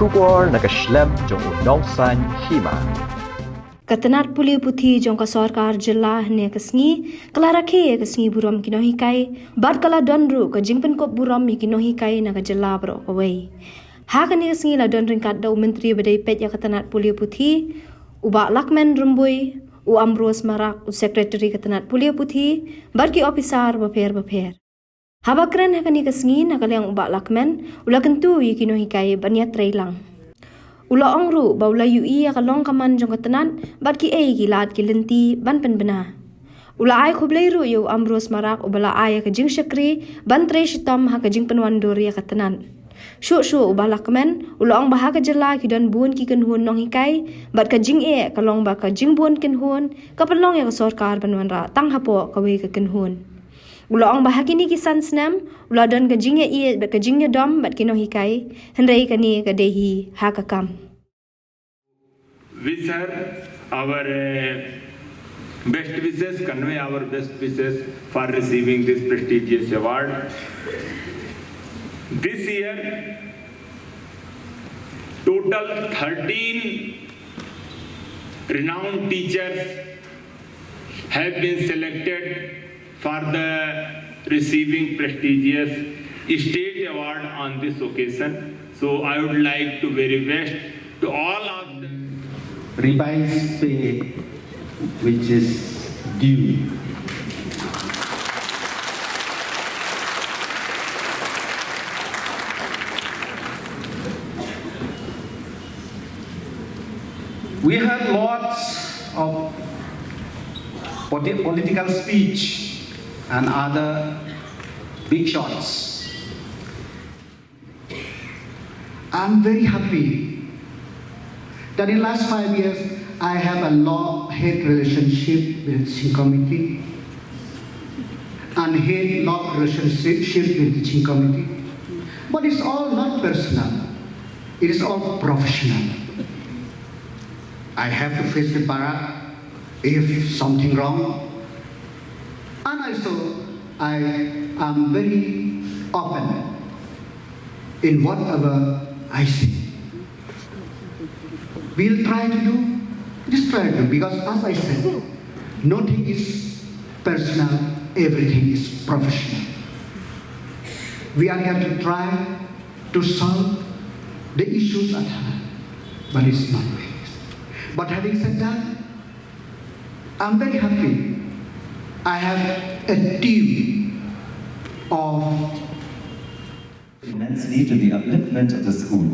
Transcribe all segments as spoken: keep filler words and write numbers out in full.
Khubor na ka shlem jong u nongsan hima. Ka tnat pule puthi jong ka sorkar jylla hynne ka sngi ka la rakhe ïa ka sngi burom ki nonghikai bad ka la don ruh ka jingpynkup burom ïa ki nonghikai na ka jylla baroh kawei. Ha kane ka sngi la don ryngkat da u Myntri ba dei peit ïa ka tnat pule puthi, u Bah Lahkmen Rymbui, u Ambrose Marak, u Secretary ka tnat pule puthi, bad ki ophisar bapher bapher. Haba kren ha kane ka sngi na ka liang u Bah Lahkmen u la kyntu ïa ki nonghikai ban ïatrei lang. U la ong ruh ba u la ïohi ïa ka long ka man jong ka tnat bad kiei ki lad ki lynti ban pynbna. U la ai khublei ruh ïa u Ambrose Marak uba la ai ïa ka jingshakri ban trei shitom ha ka jingpynwandur ïa ka tnat. Shuh shuh u Bah Lahkmen u la ong ba ha ka jylla ki don bun ki kynhun nonghikai bad ka jingeh ka long ba ka jingbun kynhun ka pynlong ïa ka sorkar ban wanrah tang hapoh kawei ka kynhun. U la ong ba ha kine ki san snem u la don ka jingïaieit bad ka jingïadom bad ki nonghikai, hynrei kane ka dei hi ha ka kam. Wish her our uh, best wishes, convey our best wishes for receiving this prestigious award. This year, total thirteen renowned teachers have been selected for the receiving prestigious state award on this occasion. So I would like to very best to all of them. Revised pay which is due. We heard lots of politi- political speech and other big shots. I'm very happy that in last five years I have a love-hate relationship with the teaching committee and hate-love relationship with the teaching committee. But it's all not personal. It is all professional. I have to face the barrack if something wrong. And also, I am very open in whatever I say. We'll try to do, just try to do, because as I said, nothing is personal, everything is professional. We are here to try to solve the issues at hand, but it's not easy. But having said that, I'm very happy. I have a team of immensely to the upliftment of the school,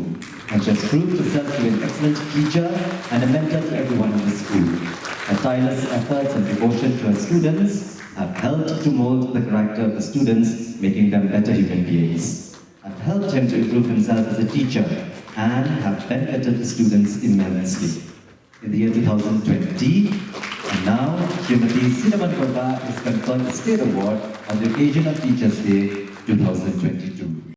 and she has proved herself to be an excellent teacher and a mentor to everyone in the school. Her tireless efforts and devotion to her students have helped to mold the character of the students, making them better human beings. Have helped him to improve himself as a teacher and have benefited the students immensely. In the year two thousand twenty, and now Srimati Cinnamon Kolba is conferred the State Award on the occasion of Teachers' Day two thousand twenty-two.